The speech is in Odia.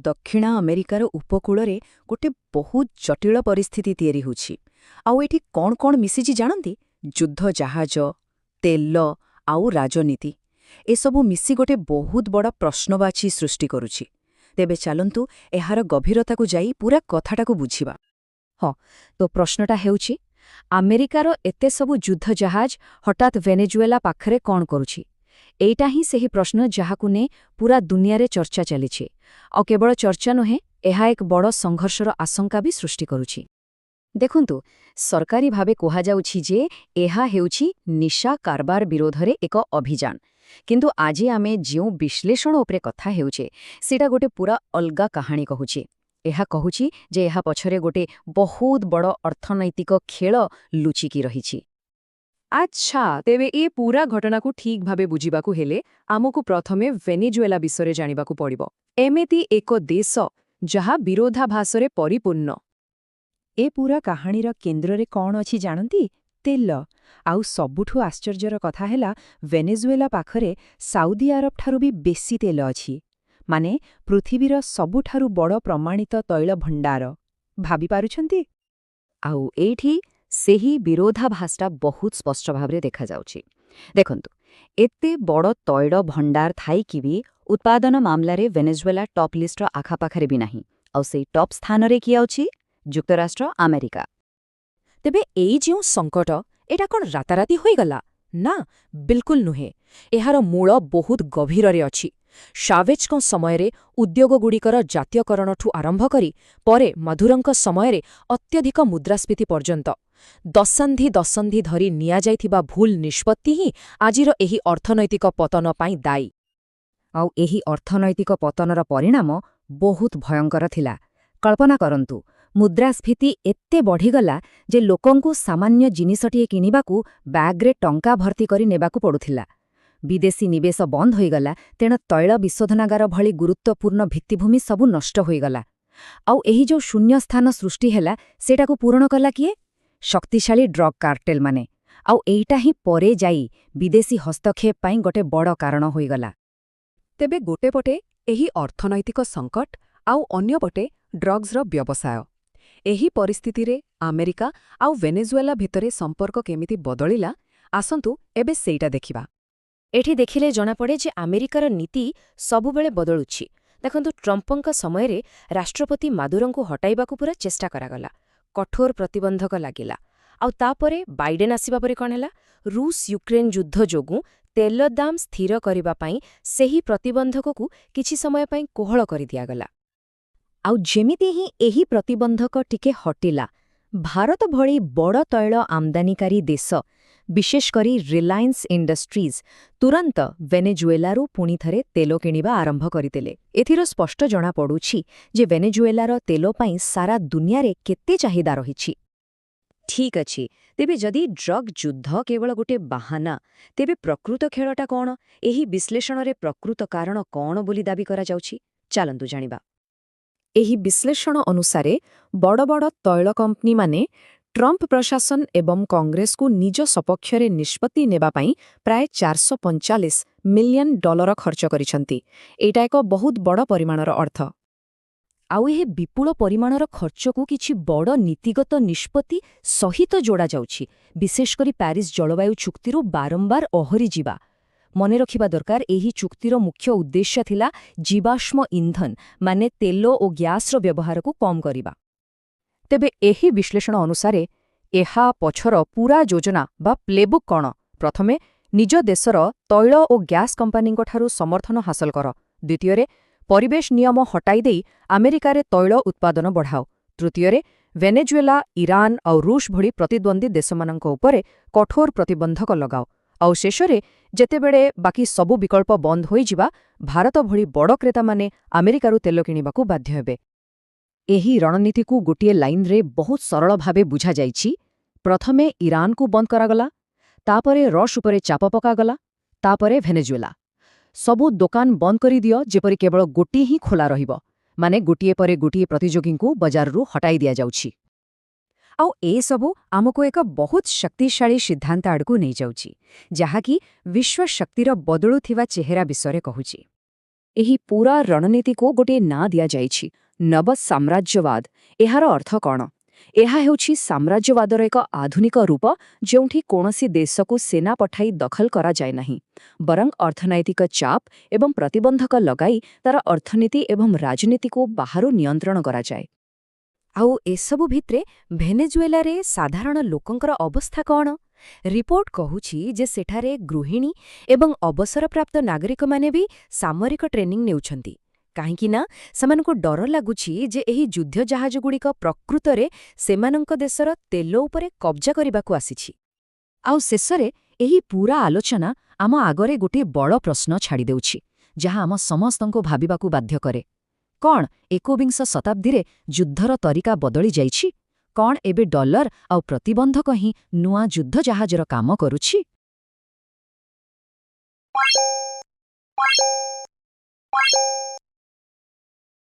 ଦକ୍ଷିଣ ଆମେରିକାର ଉପକୂଳରେ ଗୋଟେ ବହୁତ ଜଟିଳ ପରିସ୍ଥିତି ତିଆରି ହେଉଛି। ଆଉ ଏଠି କ'ଣ କ'ଣ ମିଶିଛି ଜାଣନ୍ତି? ଯୁଦ୍ଧ ଜାହାଜ, ତେଲ ଆଉ ରାଜନୀତି, ଏସବୁ ମିଶି ଗୋଟେ ବହୁତ ବଡ଼ ପ୍ରଶ୍ନବାଚୀ ସୃଷ୍ଟି କରୁଛି। ତେବେ ଚାଲନ୍ତୁ, ଏହାର ଗଭୀରତାକୁ ଯାଇ ପୁରା କଥାଟାକୁ ବୁଝିବା। ହଁ, ତ ପ୍ରଶ୍ନଟା ହେଉଛି, ଆମେରିକାର ଏତେ ସବୁ ଯୁଦ୍ଧ ଜାହାଜ ହଠାତ୍ ଭେନେଜୁଏଲା ପାଖରେ କ'ଣ କରୁଛି? ଏଇଟା ହିଁ ସେହି ପ୍ରଶ୍ନ ଯାହାକୁ ନେଇ ପୁରା ଦୁନିଆରେ ଚର୍ଚ୍ଚା ଚାଲିଛି। ଆଉ କେବଳ ଚର୍ଚ୍ଚା ନୁହେଁ, ଏହା ଏକ ବଡ଼ ସଂଘର୍ଷର ଆଶଙ୍କା ବି ସୃଷ୍ଟି କରୁଛି। ଦେଖନ୍ତୁ, ସରକାରୀ ଭାବେ କୁହାଯାଉଛି ଯେ ଏହା ହେଉଛି ନିଶା କାରବାର ବିରୋଧରେ ଏକ ଅଭିଯାନ। କିନ୍ତୁ ଆଜି ଆମେ ଯେଉଁ ବିଶ୍ଳେଷଣ ଉପରେ କଥା ହେଉଛେ, ସେଇଟା ଗୋଟେ ପୁରା ଅଲଗା କାହାଣୀ କହୁଛି। ଏହା କହୁଛି ଯେ ଏହା ପଛରେ ଗୋଟେ ବହୁତ ବଡ଼ ଅର୍ଥନୈତିକ ଖେଳ ଲୁଚିକି ରହିଛି। ଆଚ୍ଛା, ତେବେ ଏ ପୁରା ଘଟଣାକୁ ଠିକ୍ ଭାବେ ବୁଝିବାକୁ ହେଲେ ଆମକୁ ପ୍ରଥମେ ଭେନିଜୁଏଲା ବିଷୟରେ ଜାଣିବାକୁ ପଡ଼ିବ। ଏମିତି ଏକ ଦେଶ ଯାହା ବିରୋଧାଭାସରେ ପରିପୂର୍ଣ୍ଣ। ଏ ପୁରା କାହାଣୀର କେନ୍ଦ୍ରରେ କ'ଣ ଅଛି ଜାଣନ୍ତି? ତେଲ। ଆଉ ସବୁଠୁ ଆଶ୍ଚର୍ଯ୍ୟର କଥା ହେଲା, ଭେନେଜୁଏଲା ପାଖରେ ସାଉଦି ଆରବଠାରୁ ବି ବେଶୀ ତେଲ ଅଛି। ମାନେ ପୃଥିବୀର ସବୁଠାରୁ ବଡ଼ ପ୍ରମାଣିତ ତୈଳ ଭଣ୍ଡାର। ଭାବିପାରୁଛନ୍ତି? ଆଉ ଏଇଠି ସେହି ବିରୋଧାଭାସଟା ବହୁତ ସ୍ପଷ୍ଟ ଭାବରେ ଦେଖାଯାଉଛି। ଦେଖନ୍ତୁ, ଏତେ ବଡ଼ ତୈଳ ଭଣ୍ଡାର ଥାଇକି ବି ଉତ୍ପାଦନ ମାମଲାରେ ଭେନେଜୁଏଲା ଟପ୍ ଲିଷ୍ଟର ଆଖପାଖରେ ବି ନାହିଁ। ଆଉ ସେଇ ଟପ୍ ସ୍ଥାନରେ କିଏ ଅଛି? ଯୁକ୍ତରାଷ୍ଟ୍ର ଆମେରିକା। ତେବେ ଏଇ ଯେଉଁ ସଙ୍କଟ, ଏଇଟା କ'ଣ ରାତାରାତି ହୋଇଗଲା? ନା, ବିଲକୁଲ ନୁହେଁ। ଏହାର ମୂଳ ବହୁତ ଗଭୀରରେ ଅଛି। ଶାଭେଜଙ୍କ ସମୟରେ ଉଦ୍ୟୋଗଗୁଡ଼ିକର ଜାତୀୟକରଣଠୁ ଆରମ୍ଭ କରି ପରେ ମାଦୁରୋଙ୍କ ସମୟରେ ଅତ୍ୟଧିକ ମୁଦ୍ରାସ୍ଫୀତି ପର୍ଯ୍ୟନ୍ତ ଦଶନ୍ଧି ଦଶନ୍ଧି ଧରି ନିଆଯାଇଥିବା ଭୁଲ ନିଷ୍ପତ୍ତି ହିଁ ଆଜିର ଏହି ଅର୍ଥନୈତିକ ପତନ ପାଇଁ ଦାୟୀ। ଆଉ ଏହି ଅର୍ଥନୈତିକ ପତନର ପରିଣାମ ବହୁତ ଭୟଙ୍କର ଥିଲା। କଳ୍ପନା କରନ୍ତୁ, ମୁଦ୍ରାସ୍ଫୀତି ଏତେ ବଢ଼ିଗଲା ଯେ ଲୋକଙ୍କୁ ସାମାନ୍ୟ ଜିନିଷଟିଏ କିଣିବାକୁ ବ୍ୟାଗ୍ରେ ଟଙ୍କା ଭର୍ତ୍ତି କରି ନେବାକୁ ପଡୁଥିଲା। ବିଦେଶୀ ନିବେଶ ବନ୍ଦ ହୋଇଗଲା, ତେଣୁ ତୈଳ ବିଶୋଧନାଗାର ଭଳି ଗୁରୁତ୍ୱପୂର୍ଣ୍ଣ ଭିତ୍ତିଭୂମି ସବୁ ନଷ୍ଟ ହୋଇଗଲା। ଆଉ ଏହି ଯେଉଁ ଶୂନ୍ୟ ସ୍ଥାନ ସୃଷ୍ଟି ହେଲା, ସେଇଟାକୁ ପୂରଣ କଲା କିଏ? ଶକ୍ତିଶାଳୀ ଡ୍ରଗ୍ କାର୍ଟେଲମାନେ। ଆଉ ଏଇଟା ହିଁ ପରେ ଯାଇ ବିଦେଶୀ ହସ୍ତକ୍ଷେପ ପାଇଁ ଗୋଟେ ବଡ଼ କାରଣ ହୋଇଗଲା। ତେବେ ଗୋଟେ ପଟେ ଏହି ଅର୍ଥନୈତିକ ସଙ୍କଟ ଆଉ ଅନ୍ୟପଟେ ଡ୍ରଗ୍ସର ବ୍ୟବସାୟ। ଏହି ପରିସ୍ଥିତିରେ ଆମେରିକା ଆଉ ଭେନେଜୁଏଲା ଭିତରେ ସମ୍ପର୍କ କେମିତି ବଦଳିଲା, ଆସନ୍ତୁ ଏବେ ସେଇଟା ଦେଖିବା। ଏଠି ଦେଖିଲେ ଜଣାପଡ଼େ ଯେ ଆମେରିକାର ନୀତି ସବୁବେଳେ ବଦଳୁଛି। ଦେଖନ୍ତୁ, ଟ୍ରମ୍ପଙ୍କ ସମୟରେ ରାଷ୍ଟ୍ରପତି ମାଦୁରୋଙ୍କୁ ହଟାଇବାକୁ ପୁରା ଚେଷ୍ଟା କରାଗଲା, କଠୋର ପ୍ରତିବନ୍ଧକ ଲାଗିଲା। ଆଉ ତାପରେ ବାଇଡେନ୍ ଆସିବା ପରେ କ'ଣ ହେଲା? ରୁଷ ୟୁକ୍ରେନ୍ ଯୁଦ୍ଧ ଯୋଗୁଁ ତେଲ ଦାମ ସ୍ଥିର କରିବା ପାଇଁ ସେହି ପ୍ରତିବନ୍ଧକକୁ କିଛି ସମୟ ପାଇଁ କୋହଳ କରିଦିଆଗଲା। ଆଉ ଯେମିତି ହିଁ ଏହି ପ୍ରତିବନ୍ଧକ ଟିକେ ହଟିଲା, ଭାରତ ଭଳି ବଡ଼ ତୈଳ ଆମଦାନୀକାରୀ ଦେଶ, ବିଶେଷ କରି ରିଲାଏନ୍ସ ଇଣ୍ଡଷ୍ଟ୍ରିଜ୍, ତୁରନ୍ତ ଭେନେଜୁଏଲାରୁ ପୁଣିଥରେ ତେଲ କିଣିବା ଆରମ୍ଭ କରିଦେଲେ। ଏଥିରୁ ସ୍ପଷ୍ଟ ଜଣାପଡ଼ୁଛି ଯେ ଭେନେଜୁଏଲାର ତେଲ ପାଇଁ ସାରା ଦୁନିଆରେ କେତେ ଚାହିଦା ରହିଛି। ଠିକ୍ ଅଛି, ତେବେ ଯଦି ଡ୍ରଗ୍ ଯୁଦ୍ଧ କେବଳ ଗୋଟେ ବାହାନା, ତେବେ ପ୍ରକୃତ ଖେଳଟା କ'ଣ? ଏହି ବିଶ୍ଳେଷଣରେ ପ୍ରକୃତ କାରଣ କ'ଣ ବୋଲି ଦାବି କରାଯାଉଛି? ଚାଲନ୍ତୁ ଜାଣିବା। ଏହି ବିଶ୍ଳେଷଣ ଅନୁସାରେ ବଡ଼ ବଡ଼ ତୈଳ କମ୍ପାନୀମାନେ ଟ୍ରମ୍ପ ପ୍ରଶାସନ ଏବଂ କଂଗ୍ରେସକୁ ନିଜ ସପକ୍ଷରେ ନିଷ୍ପତ୍ତି ନେବା ପାଇଁ ପ୍ରାୟ 445 ମିଲିୟନ ଡଲର ଖର୍ଚ୍ଚ କରିଛନ୍ତି। ଏଇଟା ଏକ ବହୁତ ବଡ଼ ପରିମାଣର ଅର୍ଥ। ଆଉ ଏହି ବିପୁଳ ପରିମାଣର ଖର୍ଚ୍ଚକୁ କିଛି ବଡ଼ ନୀତିଗତ ନିଷ୍ପତ୍ତି ସହିତ ଯୋଡ଼ାଯାଉଛି, ବିଶେଷ କରି ପ୍ୟାରିସ୍ ଜଳବାୟୁ ଚୁକ୍ତିରୁ ବାରମ୍ବାର ଓହରିଯିବା। ମନେ ରଖିବା ଦରକାର, ଏହି ଚୁକ୍ତିର ମୁଖ୍ୟ ଉଦ୍ଦେଶ୍ୟ ଥିଲା ଜୀବାଶ୍ମ ଇନ୍ଧନ, ମାନେ ତେଲ ଓ ଗ୍ୟାସ୍ର ବ୍ୟବହାରକୁ କମ୍ କରିବା। ତେବେ ଏହି ବିଶ୍ଳେଷଣ ଅନୁସାରେ ଏହା ପଛର ପୂରା ଯୋଜନା ବା ପ୍ଲେବୁକ୍ କ'ଣ? ପ୍ରଥମେ, ନିଜ ଦେଶର ତୈଳ ଓ ଗ୍ୟାସ୍ କମ୍ପାନୀଙ୍କଠାରୁ ସମର୍ଥନ ହାସଲ କର। ଦ୍ୱିତୀୟରେ, ପରିବେଶ ନିୟମ ହଟାଇ ଦେଇ ଆମେରିକାରେ ତୈଳ ଉତ୍ପାଦନ ବଢ଼ାଅ। ତୃତୀୟରେ, ଭେନେଜୁଏଲା, ଇରାନ ଆଉ ରୁଷ ଭଳି ପ୍ରତିଦ୍ୱନ୍ଦ୍ୱୀ ଦେଶମାନଙ୍କ ଉପରେ କଠୋର ପ୍ରତିବନ୍ଧକ ଲଗାଅ। ଆଉ ଶେଷରେ, ଯେତେବେଳେ ବାକି ସବୁ ବିକଳ୍ପ ବନ୍ଦ ହୋଇଯିବ, ଭାରତ ଭଳି ବଡ଼ କ୍ରେତାମାନେ ଆମେରିକାରୁ ତେଲ କିଣିବାକୁ ବାଧ୍ୟ ହେବେ। ଏହି ରଣନୀତିକୁ ଗୋଟିଏ ଲାଇନରେ ବହୁତ ସରଳ ଭାବେ ବୁଝାଯାଇଛି। ପ୍ରଥମେ ଇରାନକୁ ବନ୍ଦ କରାଗଲା, ତାପରେ ରୁଷ ଉପରେ ଚାପ ପକାଗଲା, ତାପରେ ଭେନେଜୁଏଲା। ସବୁ ଦୋକାନ ବନ୍ଦ କରିଦିଅ, ଯେପରି କେବଳ ଗୋଟିଏ ହିଁ ଖୋଲା ରହିବ। ମାନେ ଗୋଟିଏ ପରେ ଗୋଟିଏ ପ୍ରତିଯୋଗୀଙ୍କୁ ବଜାରରୁ ହଟାଇ ଦିଆଯାଉଛି। ଆଉ ଏସବୁ ଆମକୁ ଏକ ବହୁତ ଶକ୍ତିଶାଳୀ ସିଦ୍ଧାନ୍ତ ଆଡ଼କୁ ନେଇଯାଉଛି, ଯାହାକି ବିଶ୍ୱ ଶକ୍ତିର ବଦଳୁଥିବା ଚେହେରା ବିଷୟରେ କହୁଛି। ଏହି ପୂରା ରଣନୀତିକୁ ଗୋଟିଏ ନାଁ ଦିଆଯାଇଛି, ନବସାମ୍ରାଜ୍ୟବାଦ। ଏହାର ଅର୍ଥ କ'ଣ? ଏହା ହେଉଛି ସାମ୍ରାଜ୍ୟବାଦର ଏକ ଆଧୁନିକ ରୂପ, ଯେଉଁଠି କୌଣସି ଦେଶକୁ ସେନା ପଠାଇ ଦଖଲ କରାଯାଏ ନାହିଁ, ବରଂ ଅର୍ଥନୈତିକ ଚାପ ଏବଂ ପ୍ରତିବନ୍ଧକ ଲଗାଇ ତାର ଅର୍ଥନୀତି ଏବଂ ରାଜନୀତିକୁ ବାହାରୁ ନିୟନ୍ତ୍ରଣ କରାଯାଏ। ଆଉ ଏସବୁ ଭିତରେ ଭେନେଜୁଏଲାରେ ସାଧାରଣ ଲୋକଙ୍କର ଅବସ୍ଥା କ'ଣ? ରିପୋର୍ଟ କହୁଛି ଯେ ସେଠାରେ ଗୃହିଣୀ ଏବଂ ଅବସରପ୍ରାପ୍ତ ନାଗରିକମାନେ ବି ସାମରିକ ଟ୍ରେନିଂ ନେଉଛନ୍ତି, କାହିଁକି ନା ସେମାନଙ୍କୁ ଡର ଲାଗୁଛି ଯେ ଏହି ଯୁଦ୍ଧ ଜାହାଜଗୁଡ଼ିକ ପ୍ରକୃତରେ ସେମାନଙ୍କ ଦେଶର ତେଲ ଉପରେ କବ୍ଜା କରିବାକୁ ଆସିଛି। ଆଉ ଶେଷରେ ଏହି ପୂରା ଆଲୋଚନା ଆମ ଆଗରେ ଗୋଟିଏ ବଡ଼ ପ୍ରଶ୍ନ ଛାଡ଼ିଦେଉଛି, ଯାହା ଆମ ସମସ୍ତଙ୍କୁ ଭାବିବାକୁ ବାଧ୍ୟ କରେ। କ'ଣ ଏକବିଂଶ ଶତାବ୍ଦୀରେ ଯୁଦ୍ଧର ତରିକା ବଦଳି ଯାଇଛି? କ'ଣ ଏବେ ଡଲର ଆଉ ପ୍ରତିବନ୍ଧକ ହିଁ ନୂଆ ଯୁଦ୍ଧ ଜାହାଜର କାମ କରୁଛି?